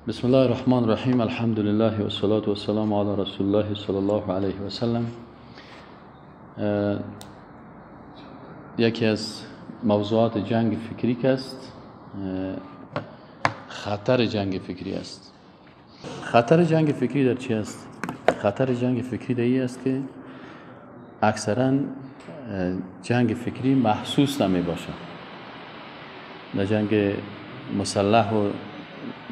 بسم الله الرحمن الرحیم. الحمد لله و الصلاة و السلام علی رسول الله صلی الله علیه و سلم. یکی از موضوعات جنگ فکری که است، خطر جنگ فکری است. خطر جنگ فکری در چی است؟ خطر جنگ فکری در این است که اکثرا جنگ فکری محسوس نمی باشه. در جنگ مسلح و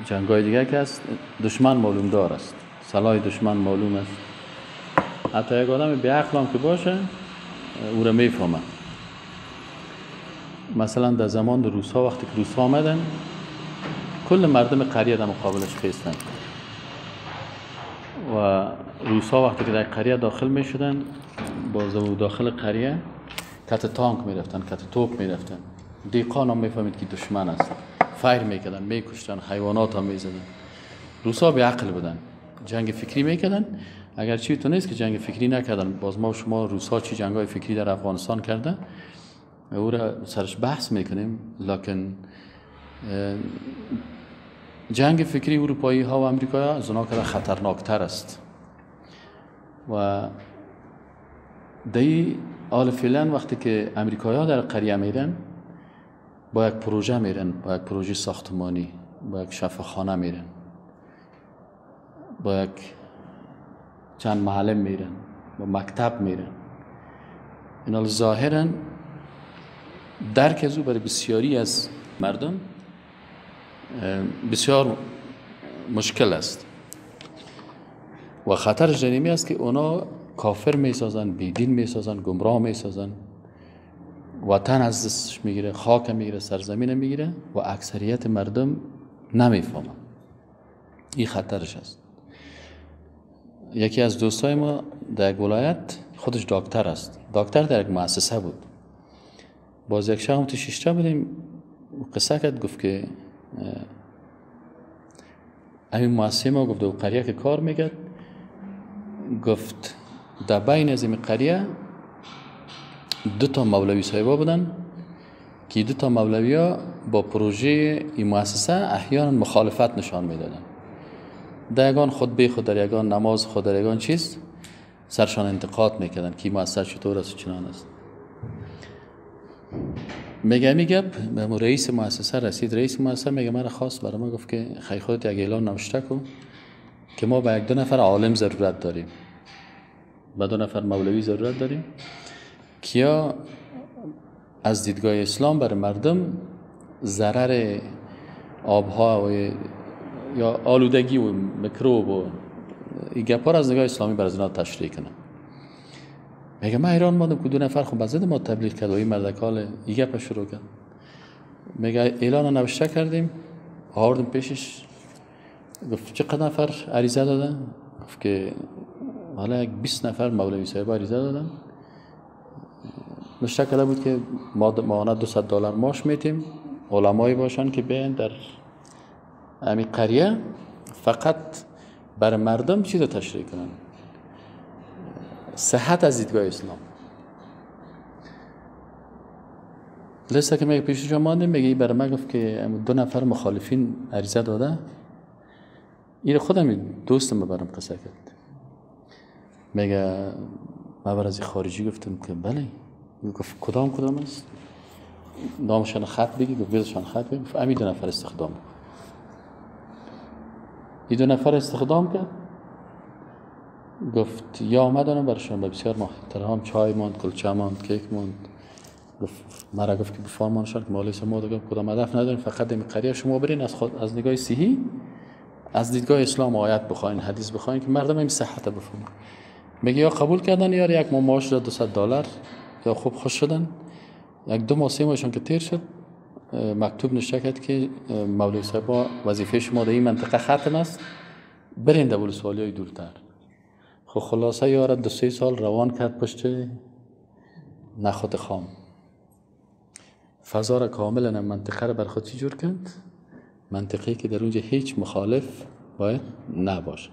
جنگ‌های دیگه که است، دشمن معلوم دار است، سلاح دشمن معلوم است، حتی یک آدم بی عقل هم که باشه او را میفهمه. مثلا در زمان روس‌ها وقتی که روس‌ها آمدن، کل مردم قریه در مقابلش خیستند و روس‌ها وقتی که در قریه داخل میشدن، باز داخل قریه کت تانک میرفتن، کت توپ میرفتن، دیقان هم میفهمید که دشمن است، فیر میکردن، میکشتن، حیوانات هم میزدن. روس‌ها بی عقل بودن، جنگ فکری میکردن. اگرچه تو نیست که جنگ فکری نکردن، باز ما و شما روس‌ها چی جنگ‌های فکری در افغانستان کردن او را سرش بحث میکنیم، لکن جنگ فکری اروپایی ها و امریکایی ها از اونا که خطرناکتر است. و دی حال فعلا وقتی که امریکایی ها در قریه میرن، با یک پروژه میرن، با یک پروژه ساختمانی، با یک شفاخانه میرن، با یک چند معلم میرن، با مکتب میرن. اینا ظاهرا درک از او برای بسیاری از مردم بسیار مشکل است و خطرش در این است که اونا کافر میسازن، بیدین میسازن، گمراه میسازن، وطن از دستش میگیره، خاک میگیره، سرزمین میگیره و اکثریت مردم نمیفهمن. این خطرش است. یکی از دوستای ما در یک ولایت خودش دکتر است، دکتر در یک مؤسسه بود. باز یک شب هم تو شیشته بودیم، قصه کرد، گفت که همین مؤسسه ما، گفت در قریه که کار میکرد، گفت در بین از این قریه دو تا مولوی صاحبا بودن که دو تا مولوی ها با پروژه این مؤسسه احیانا مخالفت نشان میدادن. در یگان خطبه خود، در یگان نماز خود، در یگان چیز سرشان انتقاد میکردن که این مؤسسه چطور است و چنان است. میگه میگه به رئیس مؤسسه رسید، رئیس مؤسسه میگه مرا خواست، برای ما گفت که خیلی خودت یک اعلان نوشته کن که ما به یک دو نفر عالم ضرورت داریم، به دو نفر مولوی ضرورت داریم کیا از دیدگاه اسلام برای مردم ضرر آبها و یا آلودگی و میکروب و این گپا را از نگاه اسلامی برای اینا تشریح کنه. میگه من حیران ماندم که دو نفر خب بزد ما تبلیغ کرد و این مردکال این گپ شروع کرد. میگه اعلان نوشته کردیم، آوردم پیشش، گفت چقدر نفر عریضه دادن؟ گفت که حالا یک 20 نفر مولوی صاحب عریضه دادن. نوشته کرده بود که ما ماهانه $200 معاش میتیم، علمایی باشن که بیان در همین قریه فقط برای مردم چیز تشریح کنن، صحت از دیدگاه اسلام. لسه که میگه پیشش ماندیم، میگه برای من گفت که دو نفر مخالفین عریضه داده. این خودم دوستم برام قصه کرد. میگه من برای از خارجی گفتم که بله. گفت کدام کدام است؟ نامشان خط بگی. گفت بیزشان خط بگی. گفت امی دو نفر استخدام. این دو نفر استخدام کرد. گفت یا آمدنم برشان به بسیار محترم، چای ماند، کلچه ماند، کیک ماند. گفت مرا گفت که بفرمانشان که مالی ما دیگه کدام هدف نداریم، فقط این قریه شما برین از خود از نگاه صحیح، از دیدگاه اسلام آیت بخواین، حدیث بخواین که مردم این صحت بفهمن. میگه یا قبول کردن یا یک ماه معاش داد $200، یا خوب خوش شدن. یک دو ماه سه ماهشان که تیر شد، مکتوب نوشته کرد که مولوی صاحب وظیفه شما در این منطقه ختم است، برین در ولسوالی‌های دورتر. خب خلاصه یاره 2-3 سال روان کرد پشت نخود خام. فضا را کاملا منطقه را بر خود چی جور کرد؟ منطقه‌ای که در اونجا هیچ مخالف باید نباشه.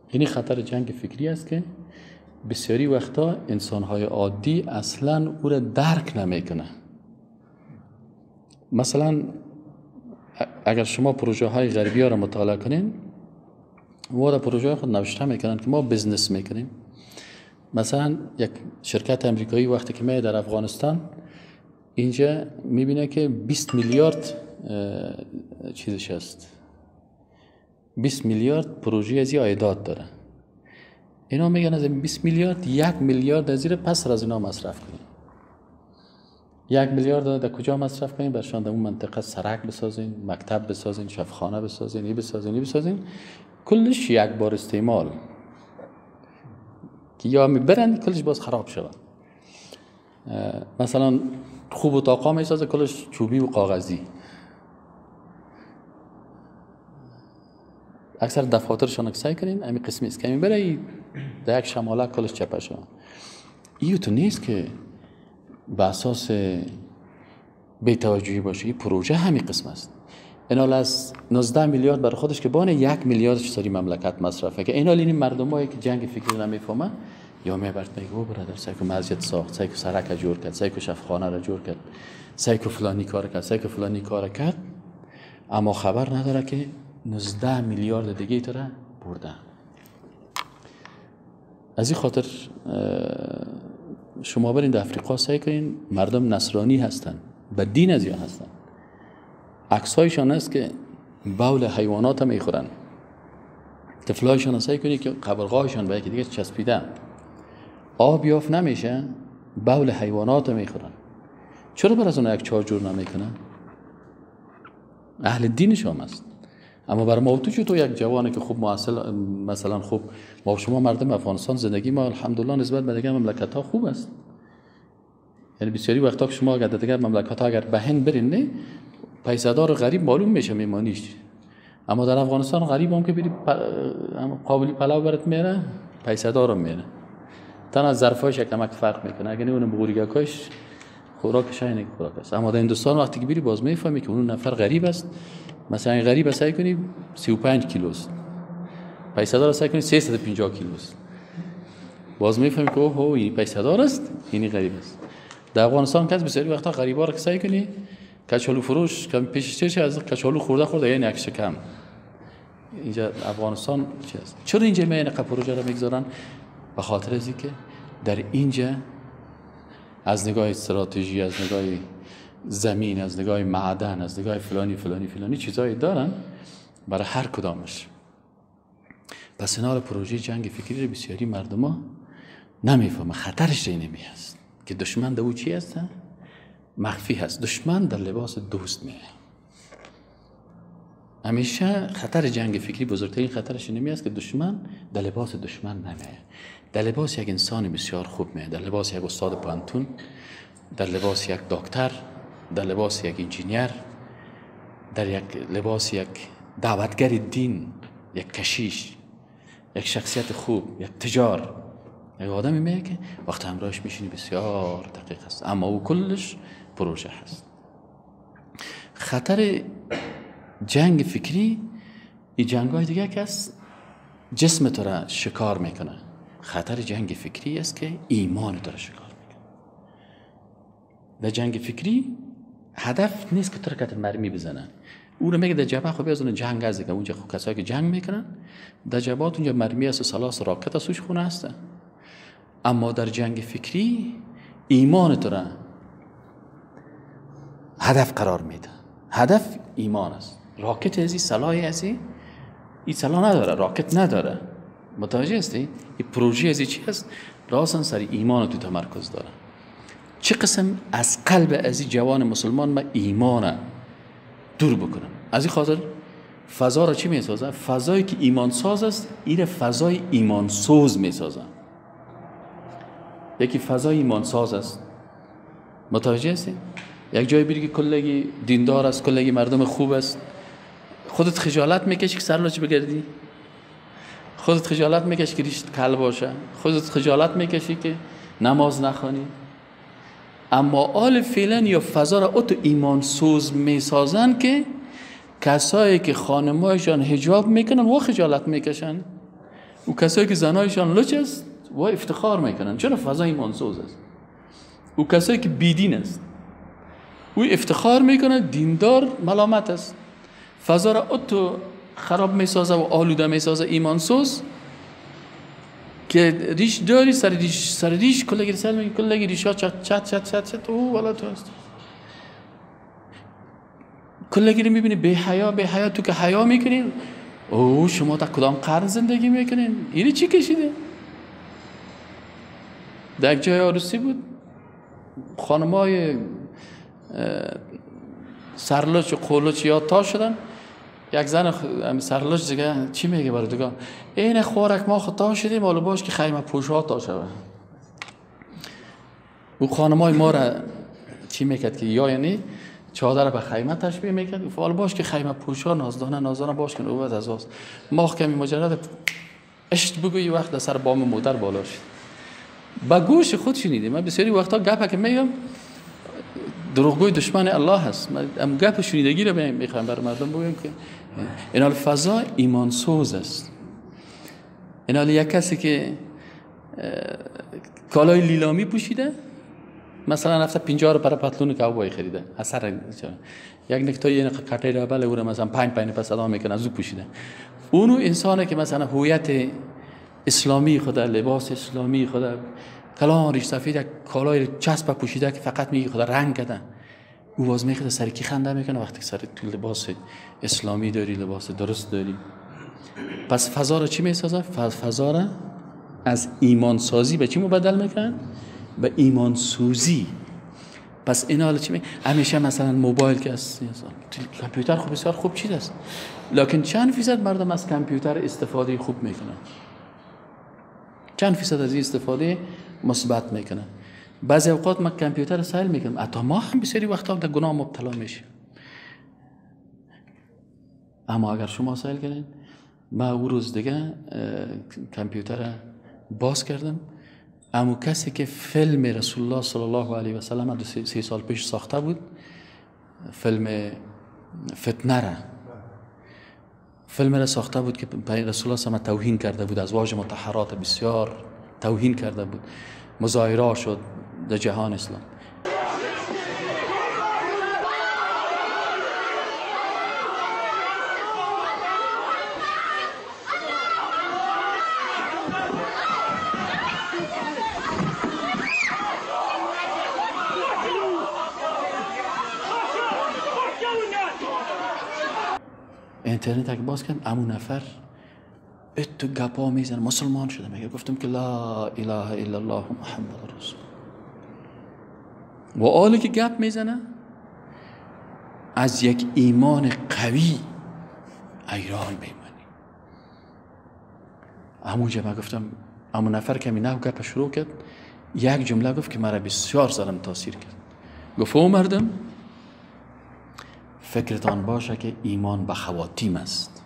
این خطر جنگ فکری است که بسیاری وقتا انسان‌های عادی اصلا او را درک نمیکنه. مثلا اگر شما پروژه های غربی ها را مطالعه کنین، و در پروژه خود نوشته میکنن که ما business میکنیم. مثلا یک شرکت امریکایی وقتی که می در افغانستان اینجا میبینه که 20 میلیارد چیزش هست، 20 میلیارد پروژه از عایدات داره. اینا میگن از 20 میلیارد 1 میلیارد از پس از اینا مصرف کنیم. 1 میلیارد در کجا مصرف کنیم؟ برشان در اون منطقه سرک بسازین، مکتب بسازین، شفخانه بسازین، ای بسازین، ای بسازین، کلش یک بار استعمال که یا میبرن کلش باز خراب شود. مثلا خوب اتاقا میسازه کلش چوبی و کاغذی، اکثر دفاترشان سعی کنین همین قسمی است که میبره در یک شماله کلش چپه شود. ایو تو نیست که به اساس بی‌توجهی باشه، این پروژه همین قسم است. اینال از 19 میلیارد برای خودش که بانه 1 میلیاردش سری مملکت مصرفه که اینال این مردمایی که جنگ فکری نمیفهمن یا میبرد میگه او برادر سعی کو مسجد ساخت، سعی کو سرک جور کرد، سعی کو شفخانه را جور کرد، سعی کو فلانی کار کرد، سعی کو فلانی کار کرد، اما خبر نداره که 19 میلیارد دیگه تو را بردن. از این خاطر شما برین در افریقا سعی کنین، مردم نصرانی هستن، به دین از یا هستن، عکسایشان است که بول حیوانات هم میخورن، طفلایشان سعی کنید که قبرغایشان به یکی دیگه چسبیدن، آب یافت نمیشه، بول حیوانات هم میخورن. چرا بر از اون یک چهار جور نمیکنن؟ اهل دینش هم است. اما برای ما تو چطور یک جوانه که خوب معسل مثلا خوب ما شما مردم افغانستان زندگی ما الحمدلله نسبت به دیگر مملکت ها خوب است. یعنی بسیاری وقتا که شما اگر دیگر مملکت ها اگر به هند برین نه پیسه‌دار غریب معلوم میشه میمانیش، اما در افغانستان غریب هم که بری قابلی پلاو برات میاره، پیسه‌دار هم میاره، تنها ظرفاش کمک فرق میکنه، اگه نه اون بغوریگاکاش خوراکش اینه که خوراک است. اما در هندوستان وقتی که بری باز میفهمی که اون نفر غریب است. مثلا غریب سعی کنی 35 کیلو است، پیسه‌دار سعی کنی 350 کیلو است، باز میفهمی که اوه این پیسه‌دار است، این غریب است. در افغانستان کس بسیاری وقتا غریبا را سعی کنی کچالو فروش کم پیش چه از کچالو خورده خورده یعنی یک شکم. اینجا افغانستان چی است؟ چرا اینجا می این پروژه را میگذارن؟ به خاطر از اینکه در اینجا از نگاه استراتژی، از نگاه زمین، از نگاه معدن، از نگاه فلانی فلانی فلانی چیزایی دارن برای هر کدامش. پس اینا پروژه جنگ فکری رو بسیاری مردم ها نمیفهمه، خطرش اینمی هست که دشمن در او چی هست؟ مخفی هست. دشمن در لباس دوست میه. همیشه خطر جنگ فکری بزرگترین خطرش اینمی است که دشمن در لباس دشمن نمیه، در لباس یک انسان بسیار خوب میه، در لباس یک استاد پانتون، در لباس یک دکتر، در لباس یک انجینیر، در یک لباس یک دعوتگر دین، یک کشیش، یک شخصیت خوب، یک تجار، یک آدمی میه که وقت همراهش میشینی بسیار دقیق است، اما او کلش پروژه هست. خطر جنگ فکری این جنگ های دیگه که است جسم تو را شکار میکنه. خطر جنگ فکری است که ایمان تو را شکار میکنه. در جنگ فکری هدف نیست که تو را کت مرمی بزنه، او رو میگه در جبهه خب از اون جنگ است که اونجا خب کسایی که جنگ میکنن در جبهات اونجا مرمی است و سلاح راکت است وش خونه است. اما در جنگ فکری ایمان تو را هدف قرار میده. هدف ایمان است. راکت ازی سلاح ازی این سلاح نداره، راکت نداره. متوجه هستی؟ این پروژه ازی چی است؟ راساً سر ایمان تو تمرکز داره. چه قسم از قلب ازی جوان مسلمان ما ایمان دور بکنم. از این خاطر فضا را چی میسازه؟ فضایی که ایمان ساز است، این فضای ایمان سوز میسازه. یکی فضای ایمان ساز است. متوجه هستی؟ یک جایی بری که کلگی دیندار است، کلگی مردم خوب است، خودت خجالت میکشی که سر لچ بگردی، خودت خجالت میکشی که ریشت کل باشه، خودت خجالت میکشی که نماز نخوانی. اما آل فعلا یا فضا را اتو ایمان سوز میسازن که کسایی که خانمایشان حجاب میکنن و خجالت میکشن، و کسایی که زنایشان لچ است و افتخار میکنن. چرا؟ فضا ایمان سوز است. و کسایی که بیدین است او افتخار میکنه، دیندار ملامت است. فضا را اتو خراب میسازه و آلوده میسازه ایمانسوز که ریش داری سر ریش سر ریش کلگی سر میگی کلگی ریش ها چت چت چت چت چت او والا تو هست. کلگی رو میبینی بی حیا بی حیا، تو که حیا میکنی او شما تا کدام قرن زندگی میکنین؟ اینی چی کشیده؟ در یک جای عروسی بود، خانمای سرلچ و قولچ یا تا شدن. یک زن سرلچ دیگه چی میگه برای دیگه؟ این خورک ما خطا شدیم، حالا باش که خیمه پوشا تا شوه. او خانمای ما را چی میکرد که یا یعنی چادر به خیمه تشبیه میکرد، حالا باش که خیمه پوشا نازدانه نازدانه باش کن او از واس ما کمی مجرد اشت بگویی وقت در سر بام مادر بالا شد. با گوش خود شنیدیم. من بسیاری وقتا گپه که میگم دروغگوی دشمن الله هست. من ام گپ شنیدگی رو میخوام بر مردم بگم که این حال فضا ایمان سوز است. این حال یک کسی که کالای لیلامی پوشیده، مثلا رفته 50 رو برای پتلون کاوبای خریده، اثر یک نکتای این کټه را بله او رو مثلا 5 پس ادا میکنه از او پوشیده. اونو انسانه که مثلا هویت اسلامی خود، لباس اسلامی خود، کلان ریش سفید، یک کالای چسب پوشیده که فقط میگه خدا رنگ کردن، او باز میخواد سر کی خنده میکنه وقتی سر تو لباس اسلامی داری، لباس درست داری. پس فضا رو چی میسازه؟ فضا رو از ایمان سازی به چی مبدل میکنن؟ به ایمان سوزی. پس اینا حالا چی همیشه مثلا موبایل که است، کامپیوتر خوب بسیار خوب چیز است، لکن چند فیصد مردم از کامپیوتر استفاده خوب میکنن؟ چند فیصد از این استفاده مثبت میکنن؟ بعضی اوقات ما کامپیوتر سیل میکنم، حتی ما هم بسیاری وقتا در گناه مبتلا میشیم. اما اگر شما سیل کنید، ما او روز دیگه کامپیوتر باز کردم، اما کسی که فیلم رسول الله صلی الله علیه و سلم 3 سال پیش ساخته بود، فیلم فتنه را، فیلم را ساخته بود که رسول الله صلی توهین کرده بود، ازواج مطهرات بسیار توهین کرده بود، مظاهره شد در جهان اسلام. اینترنت اگه باز کردم، امو نفر اتو گپا میزنه مسلمان شده، میگه گفتم که لا اله الا الله محمد رسول. و آلی که گپ میزنه از یک ایمان قوی ایران میمانی. همونجا من گفتم، امو نفر که می گپ شروع کرد، یک جمله گفت که مرا بسیار زرم تاثیر کرد. گفت او مردم فکرتان باشه که ایمان به خواتیم است.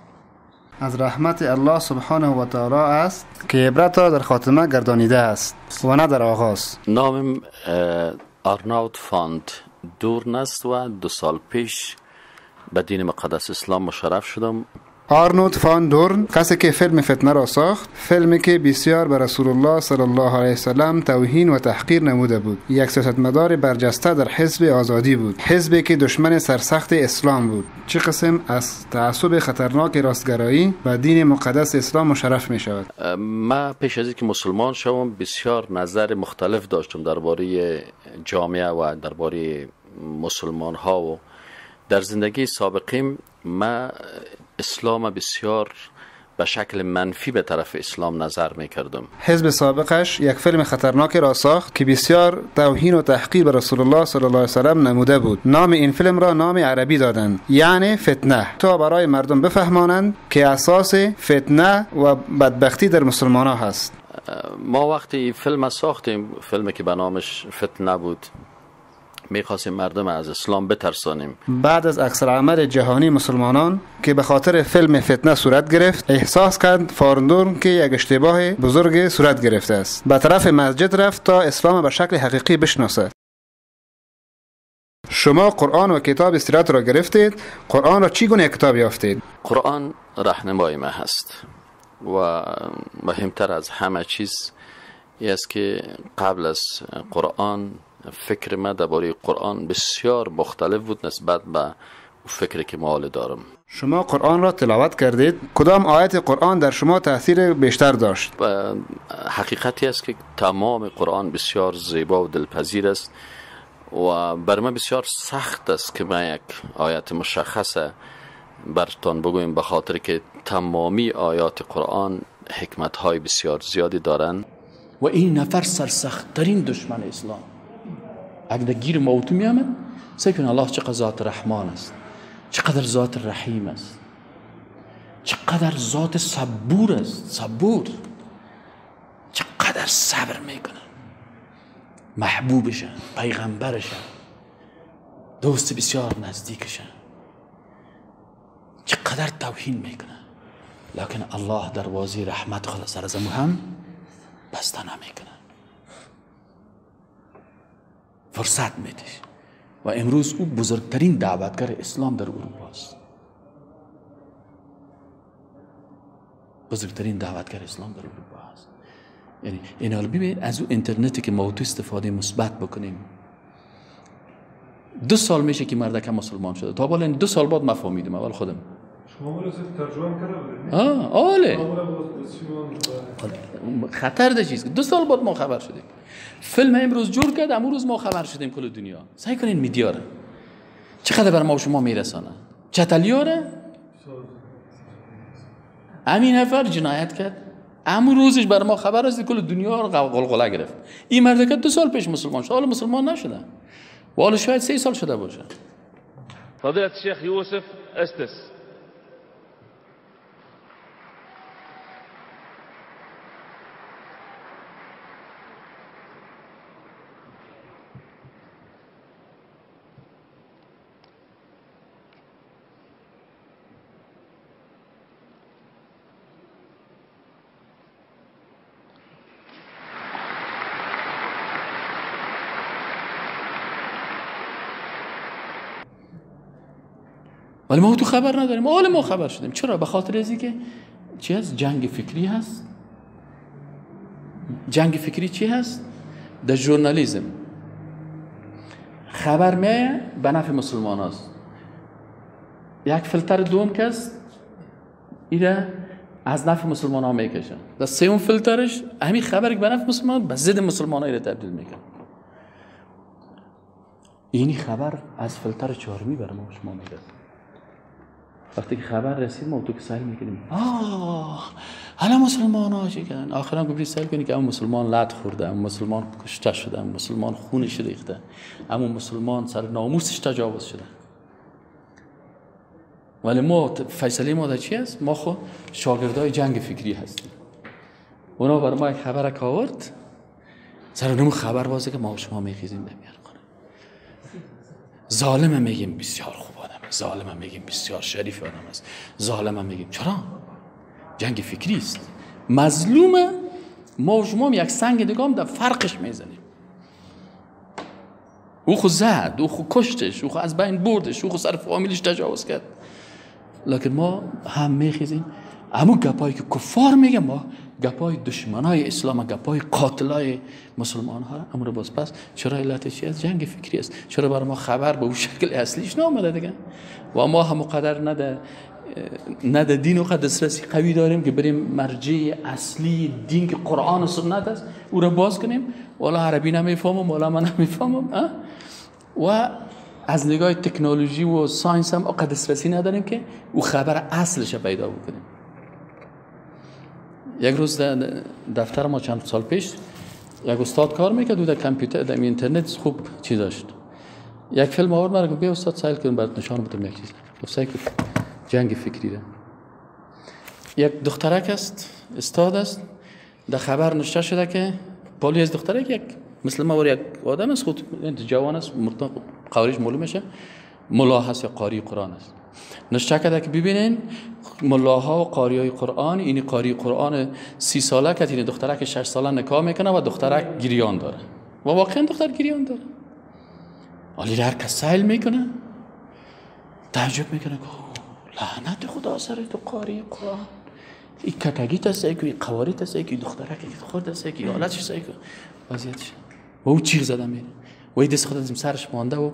از رحمت الله سبحانه و تعالی است که عبرت را در خاتمه گردانیده است و نه در آغاز. نامم آرناوت فاند دورن است و 2 سال پیش به دین مقدس اسلام مشرف شدم. آرنولد فان دورن، کسی که فیلم فتنه را ساخت، فیلمی که بسیار به رسول الله صلی الله علیه وسلم توهین و تحقیر نموده بود، یک سیاستمدار برجسته در حزب آزادی بود، حزبی که دشمن سرسخت اسلام بود. چه قسم از تعصب خطرناک راستگرایی و دین مقدس اسلام مشرف می شود. ما پیش از اینکه مسلمان شوم بسیار نظر مختلف داشتم درباره جامعه و درباره مسلمان ها و در زندگی سابقیم ما اسلام بسیار به شکل منفی به طرف اسلام نظر میکردم. حزب سابقش یک فیلم خطرناک را ساخت که بسیار توهین و تحقیر به رسول الله صلی الله علیه وسلم نموده بود. نام این فیلم را نام عربی دادند، یعنی فتنه، تا برای مردم بفهمانند که اساس فتنه و بدبختی در مسلمان ها هست. ما وقتی فیلم ساختیم، فیلمی که به نامش فتنه بود، میخواستیم مردم از اسلام بترسانیم. بعد از عکس العمل جهانی مسلمانان که به خاطر فیلم فتنه صورت گرفت، احساس کرد فاندورن که یک اشتباه بزرگ صورت گرفته است. به طرف مسجد رفت تا اسلام به شکل حقیقی بشناسد. شما قرآن و کتاب سیرت را گرفتید، قرآن را چگونه کتاب یافتید؟ قرآن راهنمای ما هست و مهمتر از همه چیز این است که قبل از قرآن فکر ما درباره قرآن بسیار مختلف بود نسبت به فکری که ما حال دارم. شما قرآن را تلاوت کردید، کدام آیت قرآن در شما تاثیر بیشتر داشت؟ حقیقتی است که تمام قرآن بسیار زیبا و دلپذیر است و بر من بسیار سخت است که من یک آیت مشخص برتان بگویم، به خاطر که تمامی آیات قرآن حکمت های بسیار زیادی دارند. و این نفر سرسخت‌ترین دشمن اسلام اگر گیر موت میامد، سعی کن الله چقدر ذات رحمان است، چقدر ذات رحیم است، چقدر ذات صبور است، صبور، چقدر صبر میکنه، محبوبشه، پیغمبرشه، دوست بسیار نزدیکشه، چقدر توهین میکنه، لکن الله دروازه رحمت خود سر از هم بسته نمیکنه، فرصت میده. و امروز او بزرگترین دعوتگر اسلام در اروپا است، بزرگترین دعوتگر اسلام در اروپا است. یعنی این حال ببین از او اینترنتی که ما تو استفاده مثبت بکنیم. 2 سال میشه که مردک مسلمان شده، تا بالا 2 سال بعد ما فهمیدیم اول خودم. شما ترجمه کرده بودید؟ آله. خطر ده چیز. 2 سال بعد ما خبر شدیم. فیلم امروز جور کرد، امروز ما خبر شدیم کل دنیا. سعی کنین میدیا را چقدر بر ما و شما میرسانه. چتلیاره همین نفر جنایت کرد، امروز روزش بر ما خبر است، کل دنیا رو قلقله گرفت. این مرد که 2 سال پیش مسلمان شد، حالا مسلمان نشده و حالا شاید 3 سال شده باشه. فضیلت الشیخ یوسف استس. ولی ما تو خبر نداریم. حالا ما خبر شدیم. چرا؟ به خاطر از اینکه چی هست؟ جنگ فکری هست. جنگ فکری چی هست؟ در ژورنالیسم خبر میایه به نفع مسلمان هست. یک فیلتر دوم کس ایره از نفع مسلمان ها میکشه. در سوم فیلترش همین خبر که به نفع مسلمان به ضد مسلمان ها ایره تبدیل میکنه. اینی خبر از فیلتر چهارمی برای ما شما میده. وقتی که خبر رسید ما تو که سعی میکنیم آه حالا مسلمان ها چه کردن؟ آخرا گفتی سعی کنی که اون مسلمان لط خورده، اون مسلمان کشته شده، اون مسلمان خونش ریخته، اون مسلمان سر ناموسش تجاوز شده. ولی ما فیصله ما در چی است؟ ما خود شاگردای جنگ فکری هستیم. اونا بر ما یک خبر که آورد، سر نمو خبر بازه که ما شما میخیزیم به میار خانه. ظالم میگیم بسیار خوب آدم، ظالم میگیم بسیار شریف آدم است، ظالم میگیم. چرا؟ جنگ فکری است. مظلوم ما و شما یک سنگ دیگه هم در فرقش میزنیم. او خو زد، او خو کشتش، او خو از بین بردش، او خو سر فامیلش تجاوز کرد. لکن ما هم میخیزیم همون گپایی که کفار میگه، ما گپای دشمنای اسلام، گپای قاتلای مسلمان ها امر باز پس چرا؟ علت چی است؟ جنگ فکری است. چرا بر ما خبر به اون شکل اصلیش نامده دیگه؟ و ما هم قدر نه دین و دسترسی قوی داریم که بریم مرجع اصلی دین که قرآن و سنت است او را باز کنیم. والا عربی نمیفهمم، والا من نمیفهمم، و از نگاه تکنولوژی و science هم اقدر دسترسی نداریم که او خبر اصلش پیدا بکنیم. یک روز دفتر ما چند سال پیش یک استاد کار میکرد، او در کامپیوتر در اینترنت خوب چیز داشت. یک فیلم آورد مرا، گفت بیا استاد سیل کن برات نشان بدم یک چیز. گفت سیل کن جنگ فکری را. یک دخترک است، استاد است، در خبر نشته شده که پالی از دخترک یک مثل ما یک آدم است، خود جوان است، قاریش معلوم میشه ملا هست یا قاری قرآن است. نشته کرده که ببینین ملاها و قاریای قرآن، این قاری قرآن 30 ساله که این دخترک 6 ساله نکاح میکنه و دخترک گریان داره و واقعا دختر گریان داره. حالی هر کس سیل میکنه، تعجب میکنه که لعنت خدا سر تو قاری قرآن، این ککگی تسه که این قواری تسه که دخترک که خورد تسه که حالتش سه که وضعیتش و او چیغ زده میره و این دست خود از سرش مانده و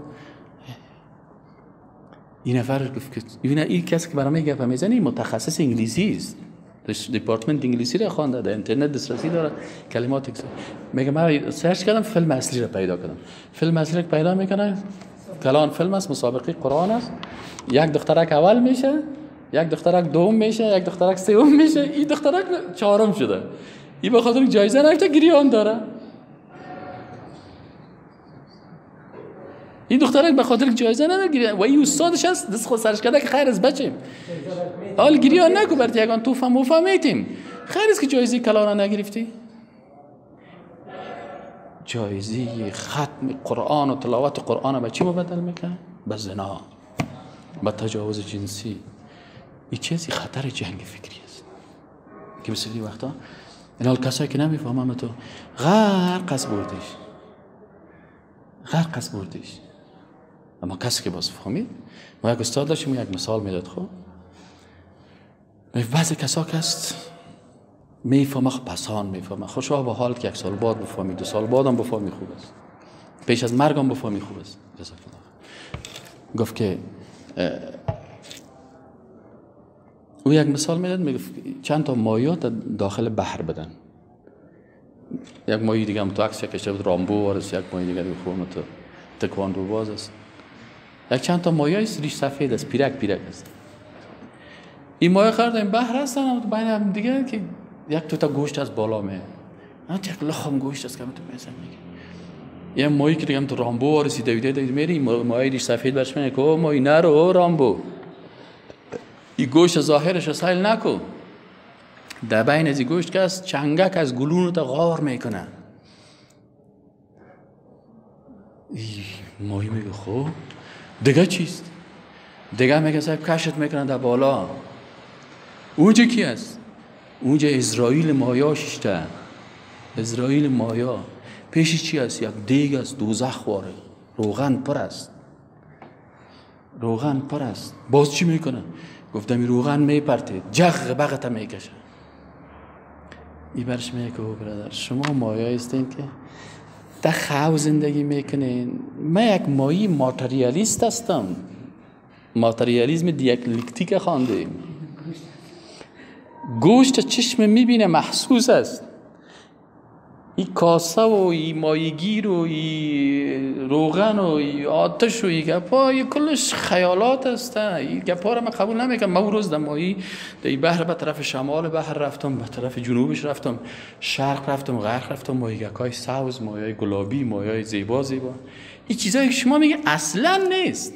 این نفر گفت که این کسی که برای من گپ میزنه متخصص انگلیسی است، دپارتمنت انگلیسی را خوانده، در اینترنت دسترسی داره، کلمات اکس. میگه من search کردم فیلم اصلی را پیدا کردم. فیلم اصلی را پیدا میکنه، کلان فیلم است، مسابقه قرآن است. یک دخترک اول میشه، یک دخترک دوم میشه، یک دخترک سوم میشه، این دخترک چهارم شده. این به خاطر جایزه نگرفته گریان داره. این دخترک به خاطر جایزه نداره و این استادش هست دست خود سرش کرده که خیر از بچیم. حال گریان نکو برات یگان توفم وفهمیتیم. خیر است که جایزه کلان نگرفتی. جایزه ختم قرآن و تلاوت قرآن به چی مبدل میکنه؟ به زنا، به تجاوز جنسی. این چیزی خطر جنگ فکری است که بسیاری وقتا این حال کسایی که نمیفهمم تو غرق از بردش، غرق از بردش. اما کسی که باز فهمید، ما یک استاد داشتیم یک مثال میداد. خب بعضی کسا که هست میفهمه، خب پسان میفهمه، خوشا به حال که یک سال بعد بفهمی، 2 سال بعد هم بفهمی خوب است، پیش از مرگ هم بفهمی خوب است. جزاک الله. گفت که او یک مثال میداد، میگفت چند تا ماهی داخل بحر بدن، یک ماهی دیگه هم تو عکس کشته بود رامبو وارس، یک ماهی دیگه خون تو تکواندو باز است، یک چند تا ماهی است ریش سفید است، پیرک پیرک است. این ماهی خرد این بحر هستن بین هم دیگه که یک تو تا گوشت از بالا می، یک لخم گوشت است که تو میزن میگه. یه ماهی که دیگه هم تو رامبو وارسی دویده دویده میری، ماهی ریش سفید برش میگه که ماهی نرو رامبو، این گوشت ظاهرش سیل نکو، در بین از این گوشت که از چنگک از گلون تا غار میکنه. ماهی میگه خب دیگه چیست؟ دیگه میگه صاحب کشت میکنه در بالا. اونجا کی است؟ اونجا اسرائیل مایا ششته. اسرائیل مایا پیش چی است؟ یک دیگ است، دوزخ واره، روغن پر است، روغن پر است. باز چی میکنه؟ گفتم این روغن میپرته، جغ بغت میکشه. ای برش میگه که برادر شما مایا هستین که در خو زندگی میکنین، من یک مایی ماتریالیست هستم، ماتریالیسم دیالکتیک خواندیم. گوشت چشم میبینه محسوس است، این کاسه و این مایگیر و این روغن و این آتش و این گپا، این کلش خیالات است. این گپا را من قبول نمیکنم. من روز در ماهی در این بحر به طرف شمال بحر رفتم، به طرف جنوبش رفتم، شرق رفتم، غرب رفتم، ماهیگکای سبز، ماهیای گلابی، ماهیای زیبا زیبا. این چیزایی که شما میگه اصلا نیست.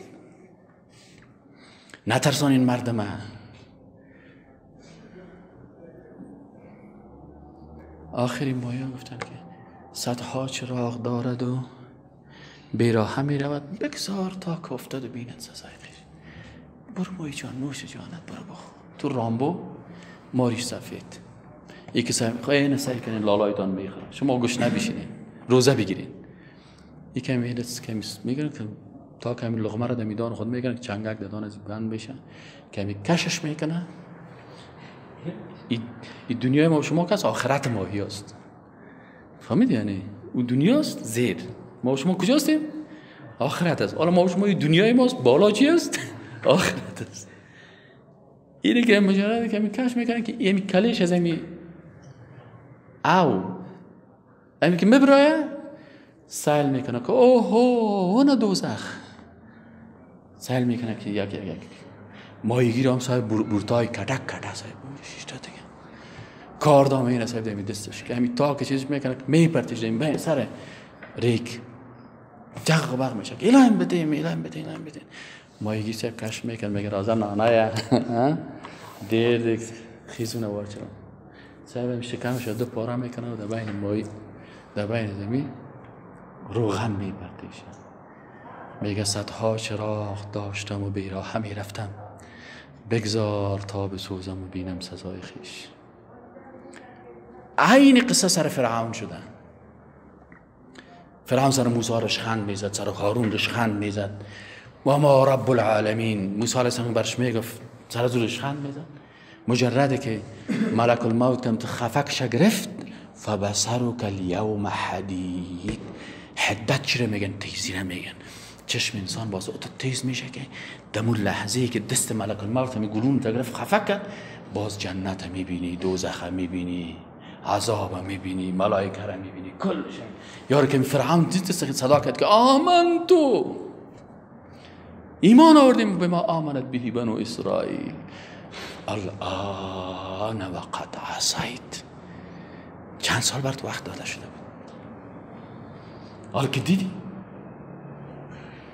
نترسانین مردم. آخرین مایا گفتن که صدها چراغ دارد و بیراهه می رود، بگذار تا که افتاد و بیند سزای خیر. برو مایی جان، نوش جانت، برو بخور. تو رامبو ماریش سفید، یکی خیلی سعی کنین لالایتان میخوره، شما گوش نبیشینین، روزه بگیرین. یکی کمی میگن که تا کمی لقمه را در میدان خود میگن که چنگک دادان از بند بشه، کمی کشش میکنه. این دنیای ما شما کس آخرت ماهی است. فهمید؟ یعنی او دنیاست زیر، ما شما کجا هستیم؟ آخرت است. حالا ما شما این دنیای ماست، بالا چی است؟ آخرت است. اینه که مجرد کمی کش میکنه که یعنی کلش از امی او امی که مبرایه سیل میکنه که اوه اون دوزخ. سیل میکنه که یک یک یک ماهیگیر هم صاحب بورتای کتک کتک صاحب شیشتا دیگه کار دامه این صاحب دمی دستش که همین تا که چیز میکنه میپرتش دمی بین سر ریک جغ بغ میشه که الهیم بدیم الهیم بدیم الهیم بدیم. ماهیگیر صاحب کش میکنه میگه رازم نه نه دیر دیگ خیزونه وار چرا صاحب هم شکمش دو پاره میکنه و در بین ماهی در بین دمی روغن میپرتش. میگه صدها چراغ داشتم و بیراهه میرفتم، بگذار تا بسوزم و بینم سزای خیش. عین قصه سر فرعون شدن. فرعون سر موسی رشخند میزد، سر هارون رشخند میزد. و ما رب العالمین، موسی علیه السلام برش میگفت، سر از رشخند میزد. مجرده که ملک الموت کم خفکش گرفت، فبصرک الیوم حدید. حدت چرا میگن؟ تیزی میگن. چشم انسان باز تو تیز میشه که دمون لحظه که دست ملک الموت می گلون تگرف خفه کرد، باز جنت میبینی، دوزخ میبینی، عذاب میبینی، ملائکه را میبینی، کلش. یار که فرعون دید صدا کرد که آمنتو، ایمان آوردیم به ما آمنت به بنو اسرائیل، الان وقد عصیت. چند سال برات وقت داده شده بود، حالا که دیدی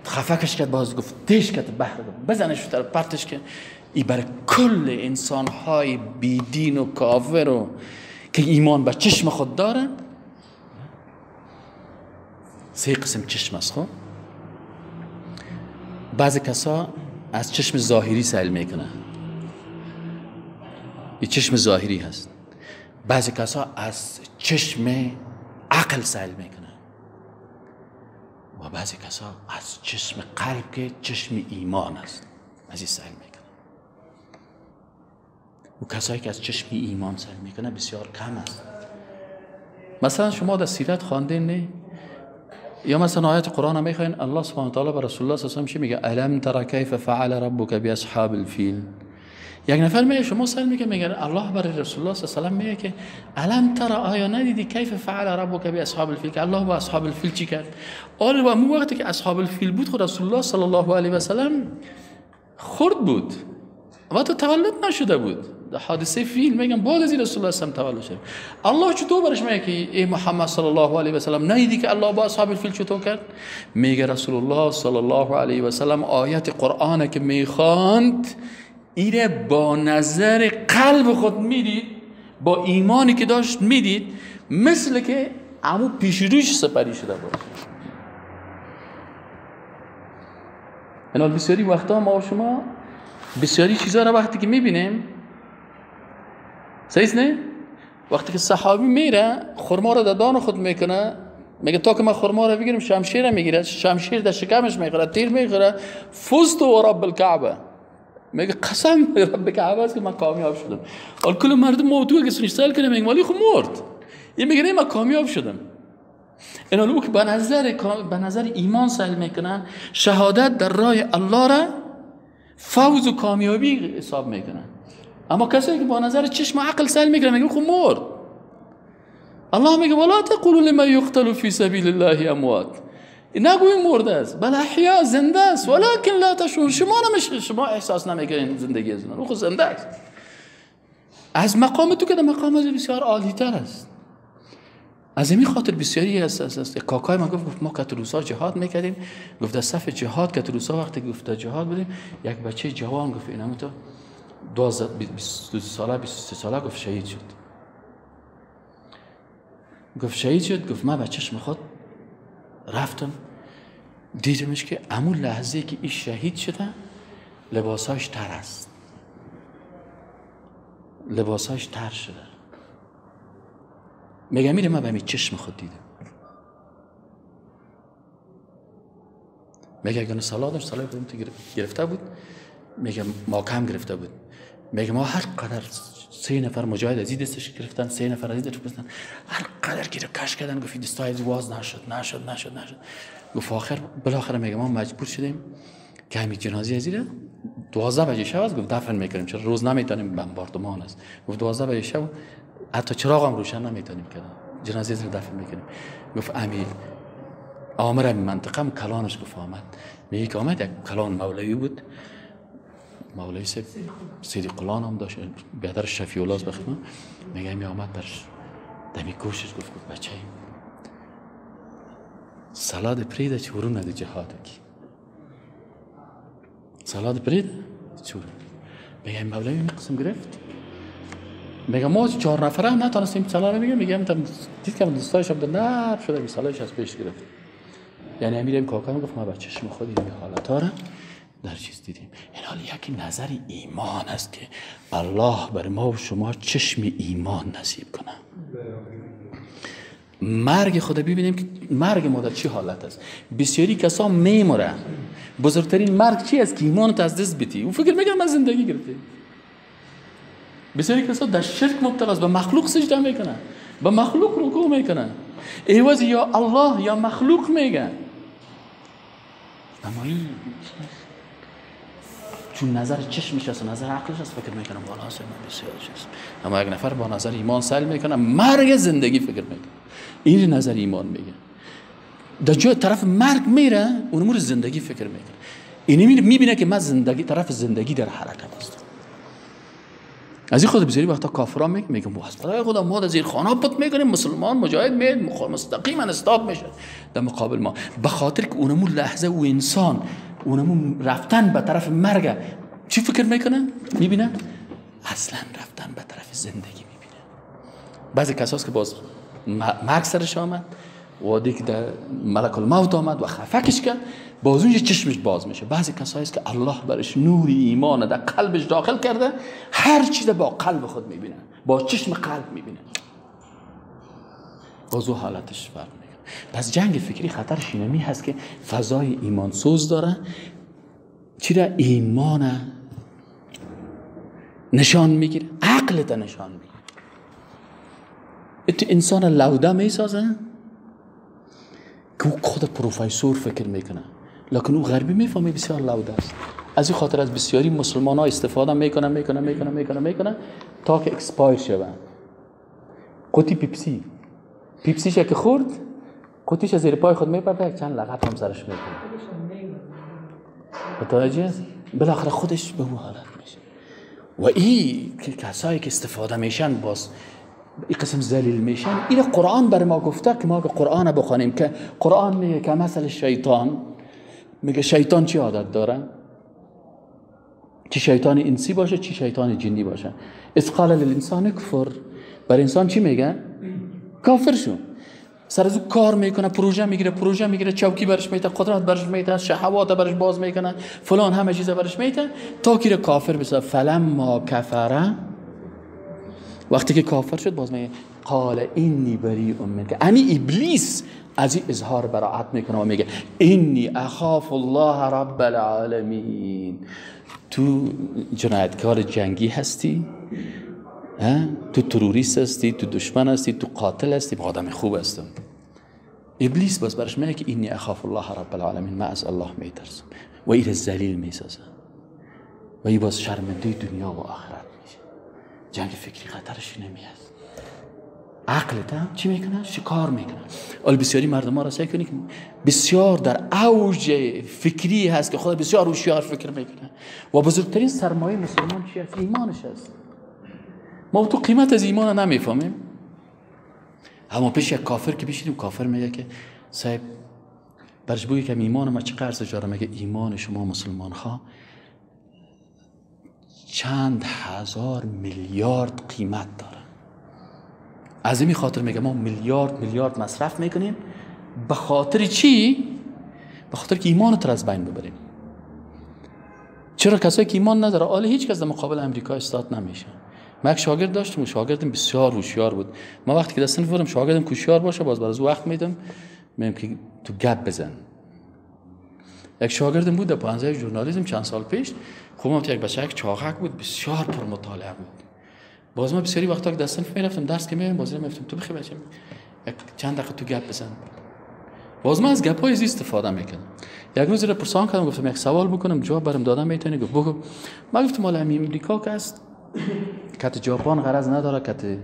خفکش کرد، باز گفت تیش کرد بحر، بزنش در پرتش که ای برای کل انسان های بی دین و کافر و که ایمان به چشم خود دارن. سه قسم چشم است. خب بعضی کسا از چشم ظاهری سیل میکنن، این چشم ظاهری هست. بعضی کسا از چشم عقل سیل میکنن و بعضی کسا از چشم قلب که چشم ایمان است از این سیل میکنن. و کسایی که از چشم ایمان سیل میکنن بسیار کم است. مثلا شما در سیرت خواندین نه؟ یا مثلا آیت قرآن هم میخواین، الله سبحانه و تعالی به رسول الله صلی الله علیه و سلم میگه الم تر کیف فعل ربک باصحاب الفیل. یک نفر میگه شما سوال میگه، میگه الله برای رسول الله صلی الله علیه و سلم میگه که الم تر، آیا ندیدی کیف فعل ربک باصحاب الفیل، که الله با اصحاب الفیل چی کرد؟ آره، و مو وقتی که اصحاب الفیل بود خود رسول الله صلی الله علیه و سلم خرد بود و تو تولد نشده بود. در حادثه فیل میگم بعد از رسول الله صلی الله علیه و سلم تولد شد. الله چطور برش میگه که ای محمد صلی الله علیه و سلم ندیدی که الله با اصحاب الفیل چطور کرد؟ میگه رسول الله صلی الله علیه و سلم آیت قرآن که میخواند ایره با نظر قلب خود میدید، با ایمانی که داشت میدید، مثل که عمو پیش روش سپری شده باشه. اینا بسیاری وقتا ما و شما بسیاری چیزا را وقتی که میبینیم، صحیح نه؟ وقتی که صحابی میره خرما را در دان خود میکنه، میگه تا که من خرما را بگیرم شمشیر میگیره، شمشیر در شکمش میخوره، تیر میخوره، فزت و رب الکعبه، میگه قسم به رب کعبه است که من کامیاب شدم. حال کل مردم موضوع که سنش سال کنه میگه ولی خب مرد، این میگه نه من کامیاب شدم. اینا لو که به نظر ایمان سهل میکنن، شهادت در راه الله را فوز و کامیابی حساب میکنن. اما کسایی که با نظر چشم و عقل سهل میکنن میگه خب مرد. الله میگه ولا تقولوا لما یقتل فی سبیل الله اموات، نگوی مرده است، بل احیا، زنده است، ولکن لا تشعرون. شما نمیشه، شما احساس نمیکنین زندگی از اون، خود زنده است. از مقام تو که در مقام از بسیار عالی تر است. از این خاطر بسیاری از کاکای من گفت ما کتروسا جهاد میکردیم، گفت در صف جهاد کتروسا وقتی گفت جهاد بودیم، یک بچه جوان گفت اینم تو 22 ساله 23 ساله گفت شهید شد. گفت شهید شد، گفت من بچه‌ش خود رفتم دیدمش که امون لحظه که این شهید شده لباساش تر است، لباساش تر شده. میگه میره من به می چشم خود دیدم. میگه اگه سلاح داشت، سلاح گرفته بود، میگه ما کم گرفته بود، میگه ما هر قدر 3 نفر مجاهد از دستش گرفتن، 3 نفر از دستش گرفتن، هر قدر گیر کش کردن، گفت دستای واز نشد نشد نشد نشد. گفت آخر بالاخره میگه ما مجبور شدیم که همین جنازه از ایره 12 بجه شب است، گفت دفن میکنیم، چرا روز نمیتونیم، بمباردمان است. گفت 12 بجه شب حتی چراغ هم روشن نمیتونیم کردن، جنازه از دفن میکنیم. گفت امیر آمر منطقه هم کلانش گفت آمد، میگه که آمد یک کلان مولوی بود، مولوی سیدی قلان هم داشت، بیادر شفیع الله بخدمه. میگه می آمد برش دمی گوشش گفت بچه سلاد پریده چورون نده جهاد کی، سلاد پریده چورون. میگه مولوی می قسم گرفت، میگه ما 4 نفره هم نتانستیم سلاد رو بگیم. میگه دید که دوستایش هم نرم شده، می سلادش از پیش گرفت. یعنی امیرم کاکا گفت ما با چشم خود این حالت را در چیز دیدیم. این حال یک نظر ایمان است که الله بر ما و شما چشم ایمان نصیب کنه. مرگ خدا ببینیم که مرگ ما در چه حالت است. بسیاری کسا میمره، بزرگترین مرگ چی است که ایمانت از دست بدی. او فکر میکنه من زندگی گرفته. بسیاری کسا در شرک مبتلا است، به مخلوق سجده میکنه، به مخلوق رکوع میکنه، ایواز یا الله یا مخلوق میگن. اما این چون نظر چشمش است و نظر عقلش است فکر میکنم والا من بسیار چیز. اما یک نفر با نظر ایمان سعی میکنه مرگ زندگی فکر میکنه، این نظر ایمان میگه. در جای طرف مرگ میره اونمور زندگی فکر میکنه. اینی میبینه که من زندگی طرف زندگی در حرکت است. از این خود بسیاری وقتا کافرا میگم خدای خدا ما در زیر خانه پت میکنیم، مسلمان مجاهد میاد مستقیما استاب میشه در مقابل ما، به خاطر که اونمون لحظه و انسان اونمون رفتن به طرف مرگ چی فکر میکنه؟ میبینه اصلا رفتن به طرف زندگی میبینه. بعضی کساست که باز مرگ سرش آمد و دیگه در ملک الموت آمد و خفکش کرد، باز اونجا چشمش باز میشه. بعضی کسایی است که الله برش نور ایمان در قلبش داخل کرده، هر چیز با قلب خود میبینه، با چشم قلب میبینه، باز او حالتش فرق میکنه. پس جنگ فکری خطرش اینمی هست که فضای ایمان سوز داره، چرا ایمان نشان میگیره، عقلت نشان میگیره، تو انسان لوده میسازه که او خود پروفسور فکر میکنه، لکن او غربی میفهمه بسیار لوده است. از این خاطر از بسیاری مسلمان ها استفاده میکنه میکنه میکنه میکنه میکنه تا که expire شوه. قوطی پیپسی، پیپسیش که خورد قوطیش از زیر پای خود میپرده، یک چند لغت هم سرش میکنه، متوجه؟ بالاخره خودش به او حالت میشه. و این کسایی که استفاده میشن باز این قسم ذلیل میشن. این قرآن بر ما گفته که ما که قرآن بخوانیم، که قرآن میگه که مثل شیطان، میگه شیطان چی عادت داره؟ چی شیطان انسی باشه چی شیطان جنی باشه. اذ قال للانسان کفر، بر انسان چی میگه؟ کافر شو. سر از او کار میکنه، پروژه میگیره، پروژه میگیره، چوکی برش میته، قدرت برش میته، شهوات برش باز میکنه، فلان همه چیز برش میته تا که کافر بشه. فلما کفر، وقتی که کافر شد باز میگه قال انی بریء منک، امی ابلیس از این اظهار براعت میکنه و میگه انی اخاف الله رب العالمین. تو جنایتکار جنگی هستی، تو تروریست هستی، تو دشمن هستی، تو قاتل هستی، با آدم خوب هستم. ابلیس باز برش میگه که انی اخاف الله رب العالمین، من از الله میترسم. و این ذلیل میسازه و این باز شرمنده دنیا و آخرت میشه. جنگ فکری خطرش نمیاد. عقلت هم چی میکنه؟ شکار میکنه. حالا بسیاری مردم ها را سعی کنی که بسیار در اوج فکری هست که خود بسیار هوشیار فکر میکنه و بزرگترین سرمایه مسلمان چی هست؟ ایمانش هست. ما تو قیمت از ایمان نمیفهمیم. اما پیش یک کافر که بشینیم، کافر میگه که صاحب برش بگی که ایمان ما چه ارزش داره؟ میگه ایمان شما مسلمان ها چند هزار میلیارد قیمت داره. از این خاطر میگه ما میلیارد میلیارد مصرف میکنیم به خاطر چی؟ به خاطر که ایمان رو از بین ببریم. چرا کسایی که ایمان نداره، حالا هیچ کس در مقابل امریکا استاد نمیشه. من یک شاگرد داشتم و شاگردم بسیار هوشیار بود. من وقتی که در صنف بودم شاگردم هوشیار باشه باز برای وقت میدم میگم که تو گپ بزن. یک شاگردم بود در پانزه ژورنالیسم چند سال پیش، خب ما یک بچه یک چاقک بود، بسیار پرمطالعه بود. باز ما بسیاری وقتا که در صنف میرفتم درس که میرفتم باز میرفتم تو بخی بچه یک چند دقیقه تو گپ بزن. باز من از گپ‌های ازی استفاده میکردم. یک روز را پرسان کردم، گفتم یک سوال بکنم جواب برام دادم میتونی؟ گفت بگو. من گفتم مال امریکا که است، کت ژاپن غرض نداره، کت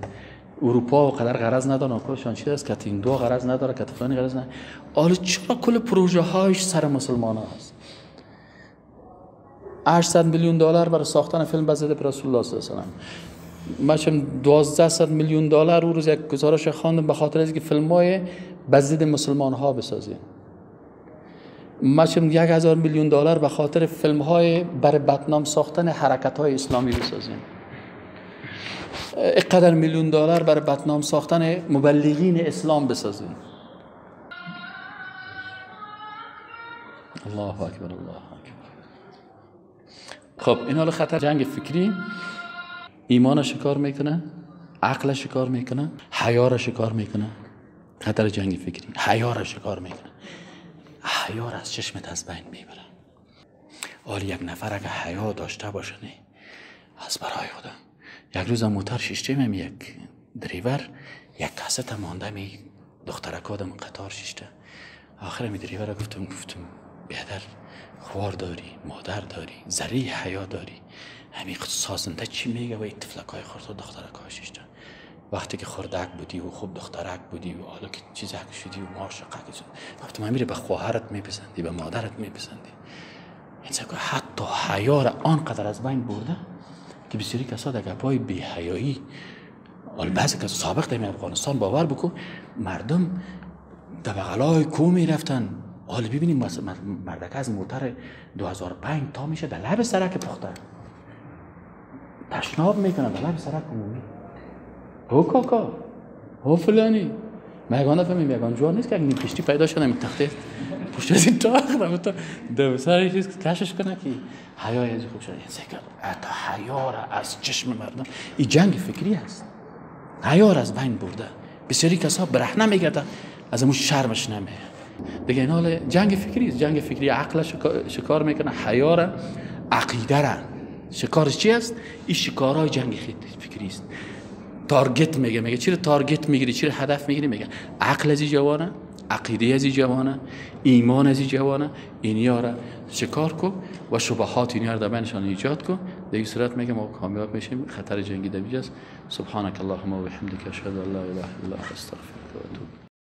اروپا و قدر غرض نداره، کلشان چیز است، کت این دو غرض نداره، کت فلانی غرض نداره. حالا چرا کل پروژه هایش سر مسلمان ها است؟ 800 میلیون دلار برای ساختن فیلم بزده پر رسول الله صلی الله علیه و سلم. من 1200 میلیون دلار اون روز یک گزارش خواندم به خاطر اینکه فیلم های بزد مسلمان ها بسازیم. ما 1000 میلیون دلار به خاطر فیلم های برای بدنام ساختن حرکت های اسلامی بسازیم. اینقدر میلیون دلار برای بدنام ساختن مبلغین اسلام بسازیم. الله اکبر، الله اکبر. خب این حال خطر جنگ فکری ایمان شکار میکنه، عقل شکار میکنه، حیا را شکار میکنه. خطر جنگ فکری حیا را شکار میکنه، حیا را از چشمت از بین میبره. حالا یک نفر اگه حیا داشته باشه نه از برای خدا. یک روز موتر شیشته یک دریور یک کست مانده می دخترک آدم قطار شیشته. آخر می دریور گفتم بیادر خوار داری، مادر داری، ذره حیا داری، همین سازنده چی میگه و این طفلکای خورد و دخترکای ششتن. وقتی که خردک بودی و خوب دخترک بودی و حالا که چیزک شدی و معاشقک شدی، وقتی من میره به خواهرت میپسندی، به مادرت میپسندی. این که حتی حیا را آنقدر از بین برده که بسیاری کسا در گپای بی حیایی، حالا بعضی کسا سابق در افغانستان باور بکن مردم در بغلای کو میرفتن. حالا ببینیم مردک از موتر 2005 تا میشه در لب سرک پخته تشناب میکنه در لب سرک عمومی. هو کاکا هو فلانی، ما یگان نفهمیم، یگان جوان نیست که نیم کشتی پیدا شده این تخته پشت از این تاخ تا دو سر چیز کشش کنه که حیای از خوب شده. حتی حیا را از چشم مردم، این جنگ فکری است، حیا را از بین برده. بسیاری کسا برهنه میگردن از امون شرمش نمیه دیگه. این حال جنگ فکری است. جنگ فکری عقل شکار میکنه، حیا را، عقیده را. شکارش چی است؟ این شکارهای جنگ فکری است. target میگه، میگه چرا target میگیری، چرا هدف میگیری؟ میگه عقل از جوانه، عقیده از جوانه، ایمان از جوانه، اینیا را شکار کو و شبهات اینیا را در بینشان ایجاد کو. در این صورت میگه ما کامیاب میشیم. خطر جنگی در اینجاست. سبحانك اللهم و بحمدک اشهد ان لا اله الا انت استغفرک و اتوب.